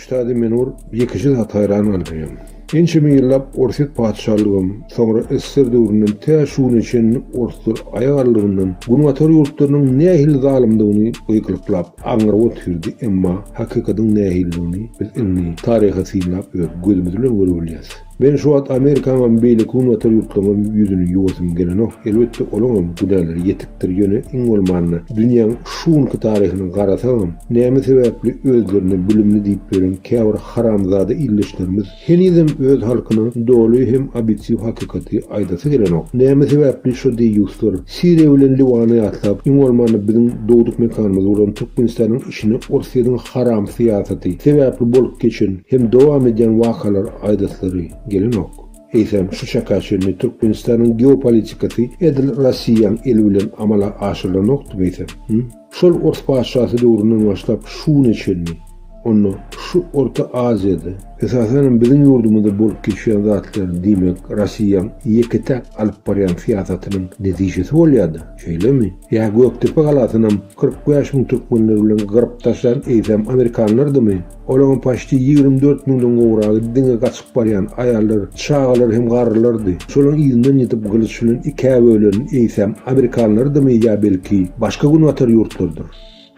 Şu taýda meni bir ýekeje zat haýran galdyrýar. Ençeme ýyllap Orsýet patyşalygam, soňra ssr döwründen tä şu güne çenli orslar aýak aldygyndan Günbatar ýurtlarynyň nähili zalymdygyny gykylyklap aňryp otyrdy, emma hakykatyň nähilidigini biz indi taryhy synlap öz gözümiz bilen görübilýäs. Men şu wagt Amerikaňam beýleki günbatar ýurtlaryňam ýüzüni ýuwasym gelenok, elbetde olaňam günäleri ýetikdir ýöne iň bolmanda dünýäň şu günki taryhyna garasagam näme sebäpli özlerine bilimli diýip ýören käbir haramzada ildeşlerimiz henizem öz halkyna doly hem obýektiw hakykaty aýdasy gelenok näme sebäpli şo deýýuslar Siriýa bilen Liwany ýatlap iň bolmanda biziň dogduk mekanymyz bolan Türkmenistanyň içine Orsýediň haram syýasaty sebäpli bolup geçen hem dowam edýän wakalary aýdaslary gelenok. Eýsem, şu çaka çenli Türkmenistanyň geopolitikasy edil Rossiýaň eli bilen amala aşyrylanokdymy eýsem? Hü? Şol ors patyşasy döwründen başlap şu güne çenli, onda şu Orta Aziýada, esasanam biziň ýurdumyzda bolup geçýän zatlar diýmek Rossiýaň ýeke-täk alyp barýan syýasatynyň netijesi bolýada, şeýlemi? Ýa Gökdepe galasynam 45 müň türkmenler bilen gyryp taşlan eýsem amerikanlardymy? Olaryň paçti 24 müňden gowragy diňe gaçyp barýan aýallar, çagalar hem garrylardy. Şolaryň yzyndan ýetip gylyç bilen ikä bölen eýsem amerikanlardymy ýa belki başga günbatar ýurtlardyr?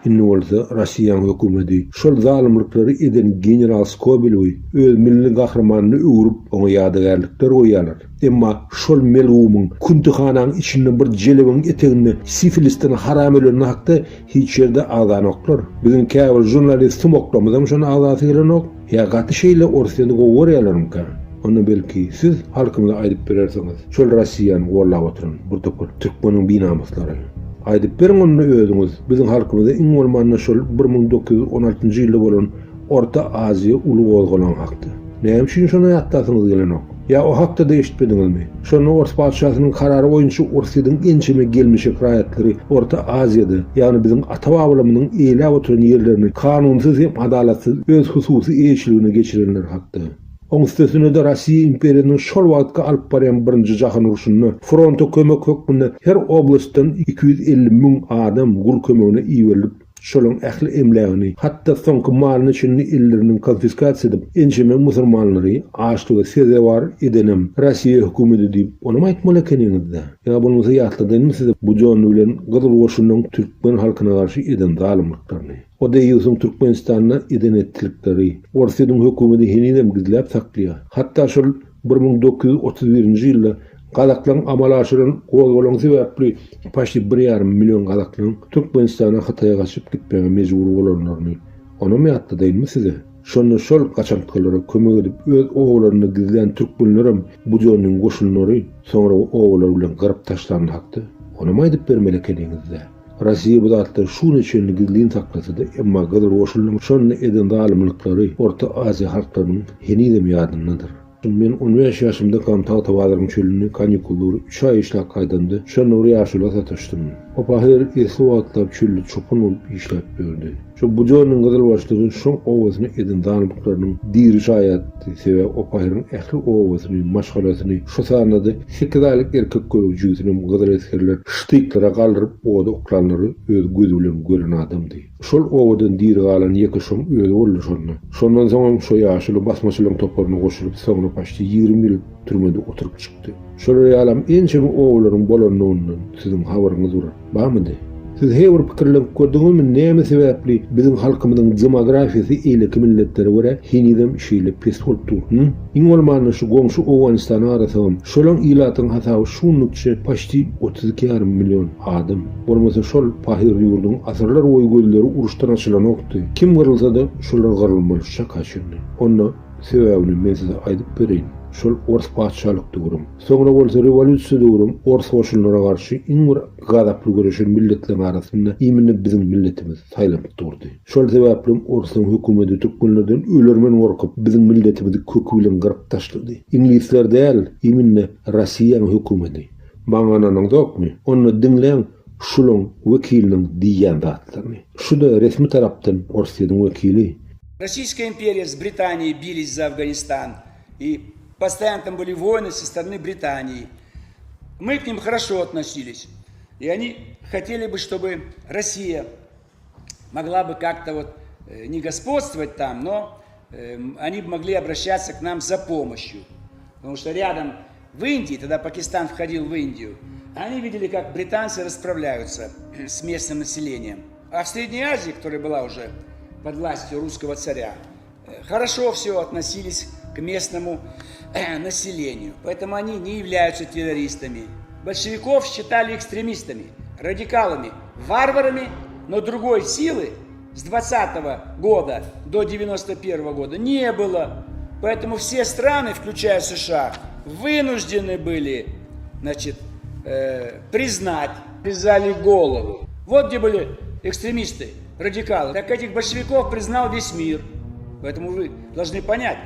Indi bolsa Rossiýanyň hökümeti şol zalymlyklary eden general Skobelewi öz milli gahrymanyna öwrüp oňa ýadygärlikler goýýarlar. Emma şol melgumyň küntühanaň içinde bir jelebiň eteginde sifilisden haram öleni hakda hiç ýerde agzanoklar. Biziň käbir žurnalist sumaklarymyzam şony agzasy gelenok. Ýa gaty şeýle Orsýeti gowy görýärlermikä? Onda belki siz halkymyza aýdyp berersiňiz, şol Rossiýany gollap oturan bir topar türkmeniň binamyslary. Aýdyp beriň onda özüňiz biziň halkymyza iň bolmanda şol 1916-njy ýylda bolan Orta Aziýa uly gozgalaň hakda. Näme üçin şony ýatlasyňyz gelenok? Ýa o hakda-da eşitmediňizmi? Şonda ors patyşasynyň karary boýunça Orsýetiň ençeme gelmişek raýatlary Orta Aziýada, ýagny biziň ata-babalarymyzyň eýläp oturan ýerlerini kanunsyz hem adalatsyz öz hususy eýeçiligine geçirenler hakda. Oň üstesine-de Rossiýa imperiýasynyň şol wagtky alyp barýan Birinji jahan urşunda fronta kömek hökmünde her oblastdan 250 müň adam gul kömegine iberilip, Şolaň ähli emlägini, hatda soňky malyna çenli ellerinden konfiskasiýa edip, ençeme musurmanlary açlyga sezewar edenem Rossiýa hökümeti diýip, onam aýtmaly ekeniňiz-dä. Ýa bolmasa ýatladaýynmy size Bujonny bilen Gyzyl goşunyň türkmen halkyna garşy eden zalymlyklaryny. O deýýusyň Türkmenistanda eden-etdilikleri Orsýetiň hökümeti henizem gizläp saklaýar. Hatda şol 1931-nji ýylda gazaklaryň amala aşyran gozgalaňy sebäpli paçti bir ýarym million gazaklaryň Türkmenistana Hytaýa gaçyp gitmäge mejbur bolanlaryny onam ýatladaýynmy size? Şonda şol gaçantgalara kömek edip öz obalarynda gizlän türkmenlerem Bujonnyň goşunlary soňra obalary bilen gyryp taşlany hakda onam aýdyp bermeli ekeniňiz-dä. Rossiýa bu zatlary şu güne çenli gizlin saklasa-da, emma Gyzyl goşunyň şonda eden zalymlyklary Orta Aziýa halklarynyň henizem ýadyndadyr. Men on bäş ýaşymdakam Tagtabazaryň çölünde kanikullar üç aý işläp gaýdamda, şonda bir ýaşula sataşdym. O pahyr esli wagtlap çölde çopan bolup işläp ýördi. Şo Bujonnyň gyzylbaşlary şoň obasyna eden zalymlyklarynyň diri şaýatdy, sebäbi o pahyryň ähli obasyny, maşgalasyny, şo sanda-da sekiz aýlyk erkek göbek jübüsinem gyzyl esgerler ştyklara galdyryp oda oklanlary öz gözi bilen gören adamdy. Şol obadan diri galan ýeke şoň özi boldy şonda. Şondan soňam şo ýaşuly basmaçylaryň toparyna goşulyp soňra paçti 20 ýyl türmede oturyp çykdy. Şolar ýalam ençeme obalaryň bolandygyndan siziň habaryňyz bir barmydy? Siz heý bir pikirlenip gördüňizmi näme sebäpli biziň halkymyzyň demografiýasy eýleki milletlere görä henizem şeýle pes bolup dur? Hü? Iň bolmanda şu goňşy Owganystana garasagam şolaň ilatyň hasaby şu günlükçe paçti 32 ýarym million adam. Bolmasa şol pahyr ýurduň asyrlar boýy gözleri uruşdan açylanokdy. Kim gyrylsa-da şolar gyrylmaly şu çaka çenli. Onda sebäbini men size aýdyp bereýin. Şol ors patyşalyk döwrem, soňra bolsa rewolýusiýa döwrem ors goşunlara garşy iň bir gazaply göreşen milletleriň arasynda imенно biziň milletimiz saýlanyp durdy. Şol sebäplem orslaryň hökümeti türkmenlerden ölermen gorkup biziň milletimizi köki bilen gyryp taşlady. Iňlisler däl, imенно Rossiýanyň hökümeti. Maňa ynanyňzokmy? Onda diňläň şulaň wekiliniň diýýän zatlaryny. Şu-da resmi tarapdan Orsýetiň wekili. Российская империя с Британией бились за Афганистан. И постоянно там были войны со стороны Британии. Мы к ним хорошо относились. И они хотели бы, чтобы Россия могла бы как-то вот э, не господствовать там, но... Они могли обращаться к нам за помощью. Потому что рядом в Индии, тогда Пакистан входил в Индию, они видели, как британцы расправляются с местным населением. А в Средней Азии, которая была уже под властью русского царя, хорошо все относились к местному населению. Поэтому они не являются террористами. Большевиков считали экстремистами, радикалами, варварами, но другой силы с 20 года до 91 года не было. Поэтому все страны, включая США, вынуждены были значит, э, признать, призали голову. Вот где были экстремисты, радикалы. Так этих большевиков признал весь мир. Поэтому вы должны понять,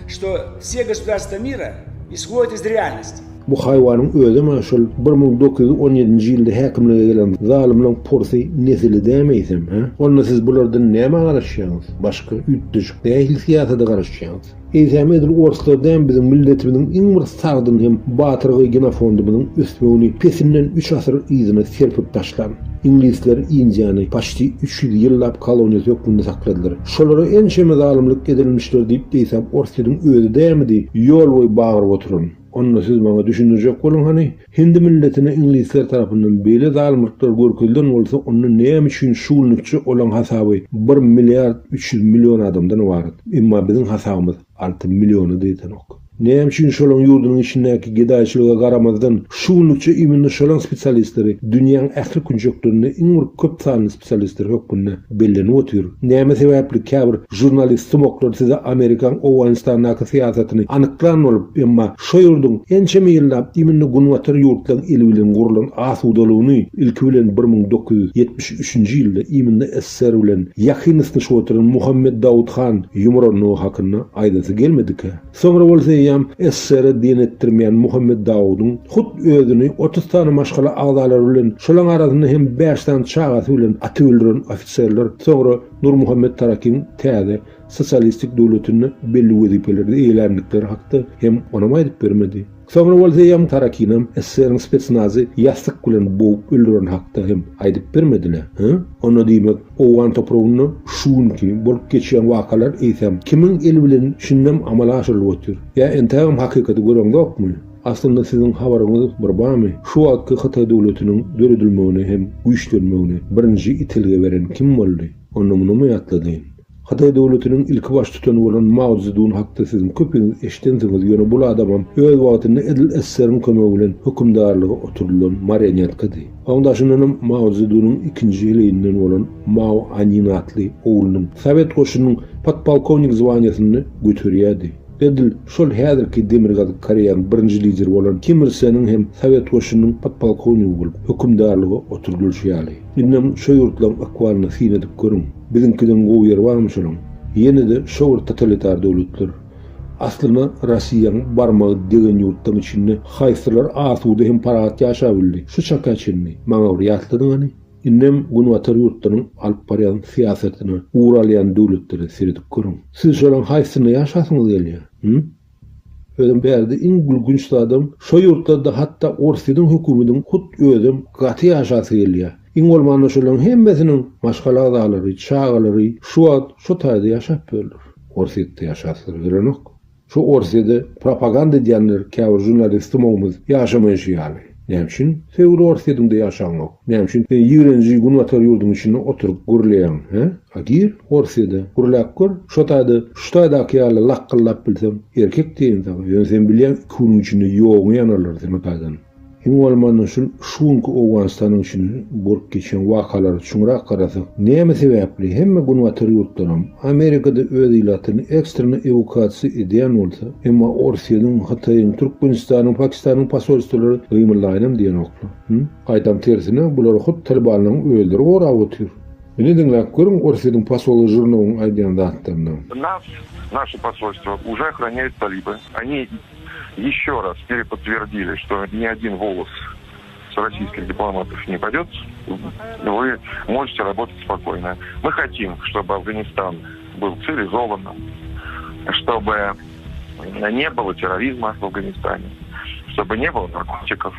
что все государства мира исходят из реальности. Bu haýwanyň özem-ä şol 1917-nji ýylda häkimlige gelen zalymlaň porsy nesili dämi eýsem, hä? Onda siz bulardan nämä garaşýaňyz? Başga üýtgeşik nähili syýasata garaşýaňyz? Eýsem edil orslar dämi biziň milletimiziň iň bir sagdyn hem batyrgaý genofondymyzyň ösmegini pesinden üç asyr yzyna serpip taşlan? Iňlisler Indiýany paçti 300 ýyllap koloniýasy hökmünde sakladylar. Şolara ençeme zalymlyk edilmişdir diýip eýsem Orsýetiň özi dämidi ýol boýy bagyryp oturan? Onda siz maňa düşündirjek boluň hany, hindi milletine iňlisler tarapyndan beýle zalymlyklar görkezilen bolsa onda näme üçin şu günlükçe olaň hasaby bir milliard 300 million adamdan ybarat, emma biziň hasabymyz 6 milliona-da ýetenok. Näme üçin şolaň ýurdunyň içindäki gedaýçylyga garamazdan şu günlükçe imенно şolaň spesialistleri dünýäň ähli künjeklerinde iň bir köp sanly spesialistler hökmünde bellenip otyr? Näme sebäpli käbir žurnalist sumaklar size Amerikaň Owganystandaky syýasatyny anyklan bolup, emma şo ýurduň ençeme ýyllap imенно günbatar ýurtlaň eli bilen gurlan asudalygyny ilki bilen 1973-nji ýylda imенно ssr bilen ýakyn ysnyşyp oturan Muhammet Dawut han ýumuranlygy hakynda aýdasy gelmedikä? Soňra bolsa eýýäm SSR-e diýen etdirmeýän Muhammet Dawudyň hut özüni 30 sany maşgala agzalary bilen, şolaň arasynda hem bäş sany çagasy bilen atyp öldüren ofiserler soňra Nurmuhammet Tarakiň täze sosialistik döwletinde belli wezipelerde eýeländikleri hakda hem onam aýdyp bermedi. Soňra bolsa eýýäm Tarakinam SSR-iň spetsnazy ýassyk bilen bogup öldüren hakda hem aýdyp bermedi-le, hä? Onda diýmek, owgan topragynda şu günki bolup geçýän wakalar eýsem kimiň eli bilen şindem amala aşyrylyp otyr? Ýa entägem hakykaty göreňzokmy? Aslynda siziň habaryňyz bir barmy, şu wagtky Hytaý döwletiniň döredilmegine hem güýçlenmegine birinji itelgi beren kim boldy? Onda munam ýatladaýyn. Hytaý döwletiniň ilki baştutany bolan Mao Szedun hakda siziň köpüňiz eşidensiňiz, ýöne bul adamam öz wagtynda edil SSR-iň kömegi bilen hökümdarlyga oturdylan marionetkady. Oň daşyndanam Mao Szedunyň ikinji heleýinden bolan Mao Anin atly oglunyň Sowet goşunynyň podpolkownik zwaniýasyny göterýärdi. Edil şol häzirki Demirgazyk Koreýanyň birinji lideri bolan Kim Ir Seniň hem Sowet goşunynyň podpolkownigi bolup hökümdarlyga oturdylyşy ýaly. Indem şo ýurtlaryň ykbalyna syn edip görüň. Biziňkiden gowy ýeri barmy şolaň? Ýene-de şo bir totalitar döwletler. Aslynda Rossiýaň barmagy degen ýurtlaryň içinde haýsylar asuda hem parahat ýaşabildi şu çaka çenli? Maňa bir ýatladyň hany? Indem günbatar ýurtlaryň alyp barýan syýasatyna ugur alýan döwletlere seredip görüň. Siz şolaň haýsysynda ýaşasyňyz gelýär? Hü? Özem bärde iň gülkünç zadam şo ýurtlarda hatda Orsýetiň hökümediň hut özem gaty ýaşasy gelýär. Iň bolmanda şolaryň hemmesiniň maşgala agzalary, çagalary şu wagt şo taýda ýaşap ýörler. Orsýetde ýaşaslary gelenok. Şu Orsýede propaganda edýänler käbir žurnalist sumagymyz ýaşamaýşy ýaly. Näme üçin söýgüli Orsýediňde ýaşaňok? Näme üçin sen ýigrenji günbatar ýurduň içinde oturyp gürleýäň, hä? A gir Orsýede, gürläp gör, şo taýda şu taýdaky ýaly lakgyldap bilseň, erkek diýeýin saňa, ýöne sen bilýäň iki günüň içinde ýoguňy ýanarlar sen o taýdan. Iň bolmanda şul şu günki Owganystanyň içinde bolup geçen wakalara çuňrak garasak, näme sebäpli hemme günbatar ýurtlaram, Amerikada öz ilatyny ekstrena ewukasiýa edýän bolsa, emma Orsýediň, Hytaýyň, Türkmenistanyň, Pakistanyň posolstwolary gymyldaýynam diýenoklar. Hü? Gaýtam tersine, bulary hut talibanlaryň özleri gorap otyr. Ine diňläp görüň Orsýetiň posoly Žirnowyň aýdýan zatlaryny. Nas, naše posolstvo уже охраняют талибы. Они еще раз переподтвердили, что ни один волос с российских дипломатов не пойдет. Вы можете работать спокойно. Мы хотим, чтобы Афганистан был цивилизованным, чтобы не было терроризма в Афганистане, чтобы не было наркотиков,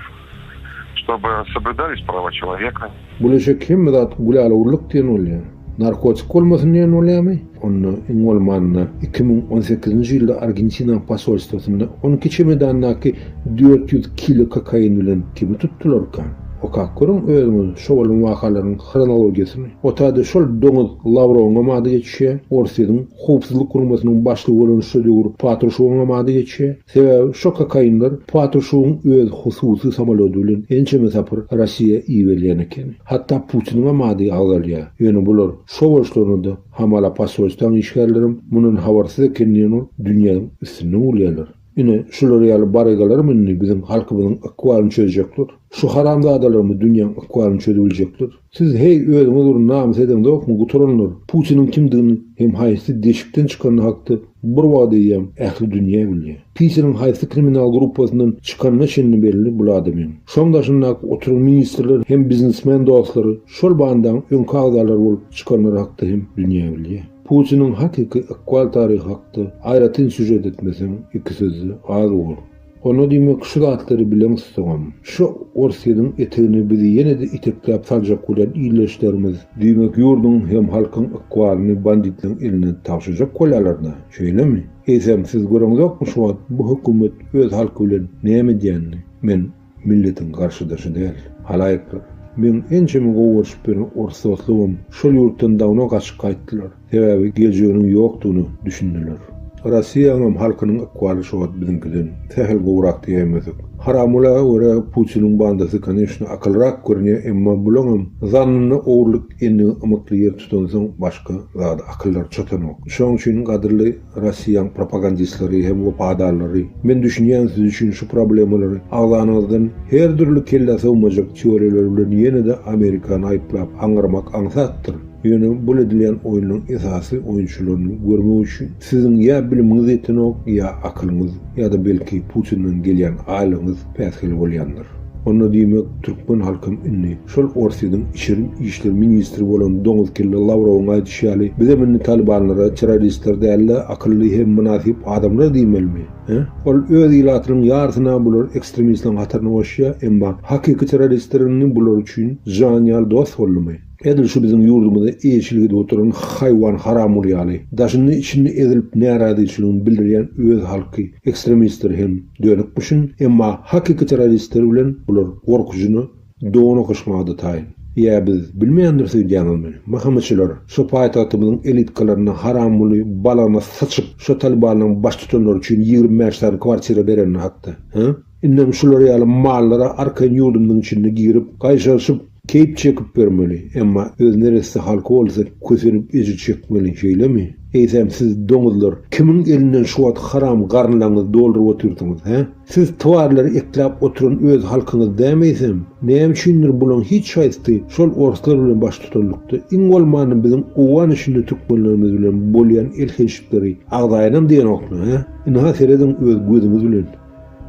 чтобы соблюдались права человека. Bulaşyk hemme zat gülälewürlik diýen bolýar. Narkotik bolmasyn diýen bolýamy? Onda iň bolmanda 2018-nji ýylda Argentinanyň posolstwosynda 12 çemedandaky 400 kilo kokain bilen kimi tutdularka? Okap görüň özüňiz şo bolan wakalaryň hronologiýasyny. O taýda şol doňuz Lawrowyňam ady geçýär, Orsýetiň howpsuzlyk guramasynyň başlygy bolan şo döwür Patruşewiňem ady geçýär. Sebäbi şo kokainler Patruşewiň öz hususy samolýody bilen ençeme sapar Rossiýa iberilýän ekeni. Hatda Putiniňem ady agzalýar. Ýöne bular şo boluşlaryna-da hamala posolstwaň işgärlerem mundan habarsyz eken diýen bolup dünýäniň üstünden gülýärler. Ine, şular ýaly barygalarmy indi biziň halkymyzyň ykbalyny çözjekler? Şu haramzadalarmy dünýäň ykbalyny çözübiljekler? Siz heý özüňiz bir namys edeňzokmy gutaranlar? Putiniň kimdigini hem haýsy deşikden çykanyny hakda bir wagt eýýäm ähli dünýä bilýär. Pitiniň haýsy kriminal gruppasyndan çykanyna çenli belli bul adamyň. Şoň daşyndaky oturan ministrler hem biznesmen dostlary şol bandaň öňki agzalary bolup çykanlary hakda hem dünýä bilýär. Putiniň hakyky ykbal taryhy hakda aýratyn sýužet etmeseň iki sözde az bolar. Onda diýmek şu zatlary bileňsoňam, şu Orsýediň etegine bizi ýene-de itekläp saljak bolýan ildeşlerimiz, diýmek ýurduň hem halkyň ykbalyny banditleň eline tabşyrjak bolýalar-da, şeýlemi? Eýsem siz göreňzokmy şu wagt bu hökümet öz halky bilen näme edýänini? Men milletiň garşydaşy däl, halaýyklar. Meň ençeme gowy görşüp ýören ors dostlugym şol ýurtdan dawno gaçyp gaýtdylar. Sebäbi geljeginiň ýokdugyna düşündiler. Rossiýaňam halkynyň ykbaly şu wagt biziňkiden sähel gowrak diýäýmesek. Haramgula görä Putiniň bandasy koneçno akylrak görünýär emma bulaňam zannynda ogurlyk endigi ymykly ýer tutansoň başga zada akyllary çatanok. Şoň üçin gadyrly Rossiýaň propagandistleri hem wepadarlary men düşünýän siz üçin şu problemalary agzanyňyzdan her dürli kellä sygmajak teoriýalar bilen ýene-de Amerikany aýyplap aňyrmak aňsatdyr. Ýöne bul edilýän oýnuň esasy oýunçylaryny görmek üçin siziň ýa bilimiňiz ýetenok, ýa akylyňyz, ýa-da belki Putinden gelýän aýlygyňyz päsgel bolýandyr. Onda diýmek türkmen halkam indi şol Orsýediň içeri işler ministri bolan doňuzkelle Lawrowyň aýdyşy ýaly bizem indi talybanlara terroristler dälde akylly hem mynasyp adamlar diýmelimi? He? Ol öz ilatynyň ýarsyna bular ekstremistleriň hataryna goşýar, emma hakyky terroristler indi bular üçin jan ýaly dost boldumy? Edil şu biziň ýurdumyza eýeçilik edip oturan haýwan haramgul ýaly, daşynda içinde ezilip närazyçylygyny bildirýän öz halky ekstremistler hem dönükmişin, emma hakyky terroristler bilen bular gorkujyny dogan okaşmaga-da taýyn. Ýa biz bilmeýändiris öýdýäňizmi? MHM-çiler şo paýtagtymyzyň elitkalarynda haramguly balagyna syçyp şo talybanlaryň baştutanlary üçin 25 sany kwartira berenini hakda, hä? Indem şular ýaly mallara arkaýyn ýurdumyzyň içinde girip, gaýşaryşyp, keýp çekip bermeli, emma öz neresse halky bolsa kösenip ejir çekmeli, şeýlemi? Eýsem siz doňuzlar kimiň elinden şu wagt haram garynlaryňyzy dolduryp otyrsyňyz, hä? Siz twarlary ekläp oturan öz halkyňyz dämi eýsem? Näme üçindir bulaň hiç haýsysy şol orslar bilen baştutanlykda iň bolmanda biziň owgan içinde türkmenlerimiz bilen bolýan elhençlikleri agzaýynam diýenoklar, hä? Ynha serediň öz gözüňiz bilen.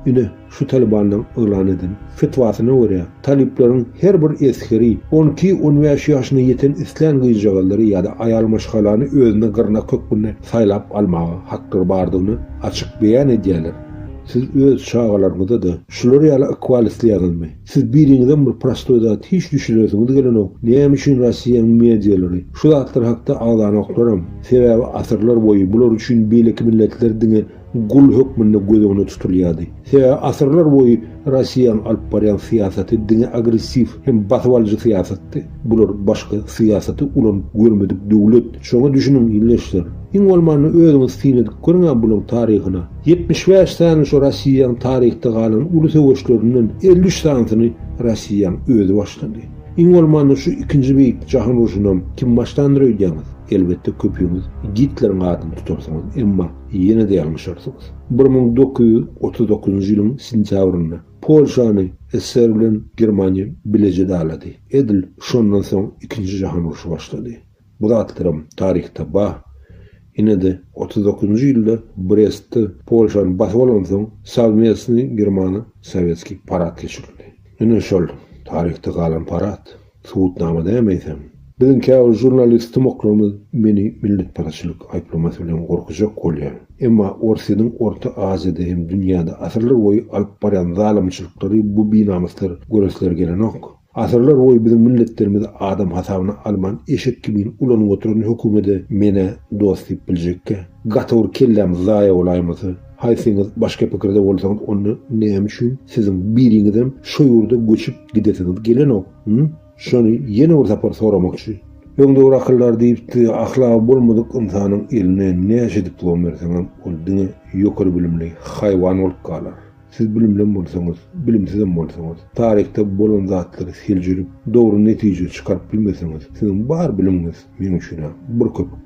Ine, şu talybanlaryň yglan eden fetwasyna görä, talyplaryň her bir esgeri on iki-on bäş ýaşyna ýeten islän gyzjagazlary ýa-da aýal maşgalany özüne gyrnak hökmünde saýlap almaga haklary bardygyny açyk beýan edýärler. Siz öz çagalaryňyza-da şular ýaly ykbal isleýäňizmi? Siz biriňizem bir prostoý zat hiç düşünesiňiz gelenok, näme üçin Rossiýanyň medialary şu zatlar hakda agzanoklaram? Sebäbi asyrlar boýy bular üçin beýleki milletler diňe gul hökmünde göz öňünde tutulýardy. Sebäbi asyrlar boýy Rossiýanyň alyp barýan syýasaty diňe agressiw hem basybalyjy syýasatdy. Bular başga syýasaty ulanyp görmedik döwlet. Şoňa düşüniň ildeşler. Iň bolmanda özüňiz syn edip görüň-ä bulaň taryhyna. 75 sany şo Rossiýanyň taryhda galan uly söweşlerinden 53 sanysyny Rossiýanyň özi başlady. Iň bolmanda şu ikinji beýik jahan urşunam kim başlandyr öýdýäňiz? Elbetde köpüňiz Gitleriň adyny tutarsyňyz. Emma Ýene-de ýalňyşarsyňyz. 1939-njy ýylyň sentýabrynda Polşany ssr bilen Germaniýa bileje dalady. Edil şondan soň Ikinji jahan urşy başlady. Bu zatlaram taryhda bar. Ine-de, 39-njy ýylda Brestde Polşany basyp alansoň sowmestnyý germano-sowetskiý parad geçirildi. Ine şol taryhda galan parad. Subutnama dämi eýsem? Biziň käbir žurnalist tumaklarymyz meni milletparazçylyk aýyplamasy bilen gorkuzjak bolýar. Emma Orsýetiň Orta Aziýada hem dünýäde asyrlar boýy alyp barýan zalymçylyklary bu binamyslar göresleri gelenok. Asyrlar boýy biziň milletlerimizi adam hasabyna alman eşek kimin ulanyp oturan hökümede men-ä dost diýip biljekkä? Gaty bir kellämiz zaýa bolaýmasa. Haýsyňyz başga pikirde bolsaňyz onda näme üçin siziň biriňizem şo ýurda göçüp gidesiňiz gelenok? Hü? Şony ýene bir sapar soramakçy. Öňde bir akyldar diýipdi, ahlagy bolmadyk ynsanyň eline näçe diplom berseňem ol diňe ýokary bilimli haýwan bolup galar. Siz bilimlem bolsaňyz, bilimsizem bolsaňyz, taryhda bolan zatlary seljerip, dogry netije çykaryp bilmeseňiz, siziň bar bilimiňiz meň üçin-ä bir köpük.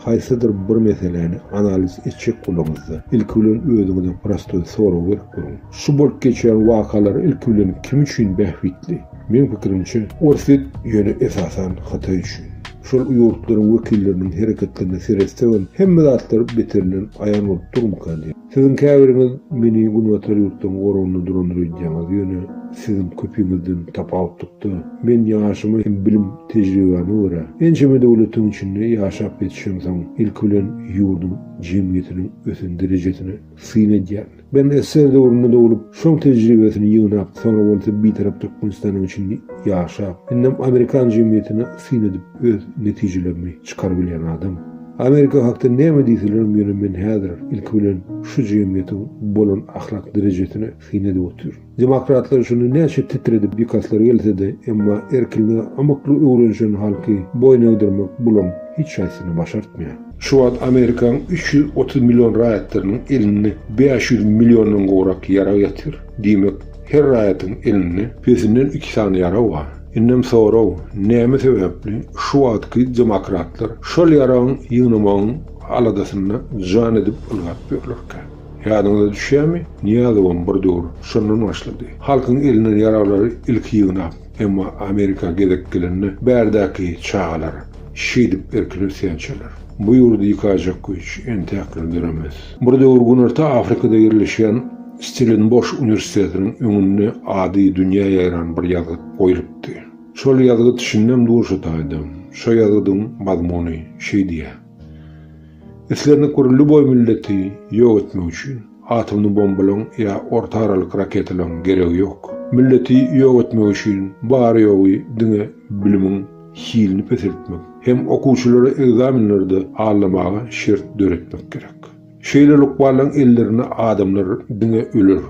Haýsydyr bir meseläni analiz etjek bolaňyzda, ilki bilen özüňize prostoý sorag berip görüň. Şu bolup geçýän wakalar ilki bilen kim üçin bähbitli? Meň pikirimçe, Orsýet, ýöne esasan Hytaý üçin. Şol ýurtlaryň wekilleriniň hereketlerine seretsegem, hemme zatlar beterinden aýan bolup durmyka diýýän. Siziň käbiriňiz meni günbatar ýurtlaryň goragynda durandyr öýdýäňiz, ýöne siziň köpüňizden tapawutlykda, men ýaşyma hem bilim tejribäme görä, ençeme döwletiň içinde ýaşap ýetişemsoň, ilki bilen ýurduň jemgyýetiniň ösen derejesine syn edýän. Men ssr döwründe doglup, şoň tejribesini ýygnap, soňra bolsa Bitarap Türkmenistanyň içinde ýaşap, indem amerikan jemgyýetine syn edip öz netijelerimi çykarybilýän adam. Amerika hakda näme diýselerem ýöne men häzir ilki bilen şu jemgyýetiň bolan ahlak derejesine syn edip otyryn. Demokratlar şuny näçe titredip ýykaslary gelsede emma erkinlige ymykly öwrenişen halky boýun egdirmek bulaň hiç haýsyna başartmaýar. Şu wagt Amerikaň 330 million raýatlarynyň elinde 500 milliondan gowrak ýarag ýatyr. Diýmek her raýatyň elinde pesinden iki sany ýarag bar. Indem sorag, näme sebäpli şu wagtky demokratlar şol ýaragyň ýygnamagyň aladasynda jan edip ylgap ýörlerkä? Ýadyňyza düşýärmi, Nyýazowam bir döwür şondan başlady. Halkyň elinden ýaraglary ilki ýygnap, emma Amerika gezek gelende bärdäki çagalar şeýdip erkin ösýänçäler. Bu ýurdy ýykaýjak güýç entäkler döremez. Bir döwür Günorta Afrikada ýerleşýän Stellenboş uniwersitetiniň öňünde ady dünýä ýaýran bir ýazgyt goýlupdy. Şol ýazgyt şindem dur şo taýda. Şo ýazgydyň mazmuny şeý diýýär, Islendik bir lýuboý milleti ýok etmek üçin atomny bombalaň ýa orta aralyk raketalaň geregi ýok. Milleti ýok etmek üçin bary-ýogy diňe bilimiň hilini peseltmek hem okuwçylary ekzamenlerde aldamaga şert döretmek gerek. Şeýle lukmanlaň ellerinde adamlar diňe öler.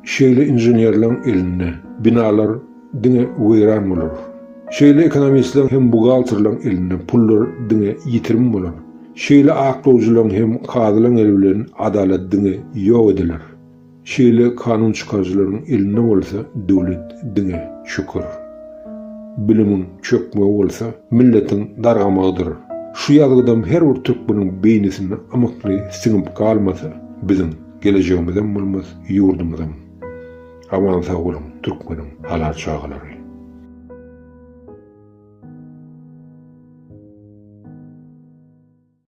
Şeýle inženerleň elinde binalar diňe weýran bolar. Şeýle ekonomistleň hem buhgalterleň elinde pullar diňe ýitirim bolar. Şeýle aklawjylaň hem kazylaň eli bilen adalat diňe ýok ediler. Şeýle kanun çykaryjylaryň elinde bolsa döwlet diňe çöker. Bilimiň çökmegi bolsa milletiň dargamagydyr. Şu ýazgydam her bir türkmeniň beýnisinde ymykly siňip galmasa biziň gelejegimizem bolmaz, ýurdumyzam. Aman sag boluň türkmeniň halal çagalary.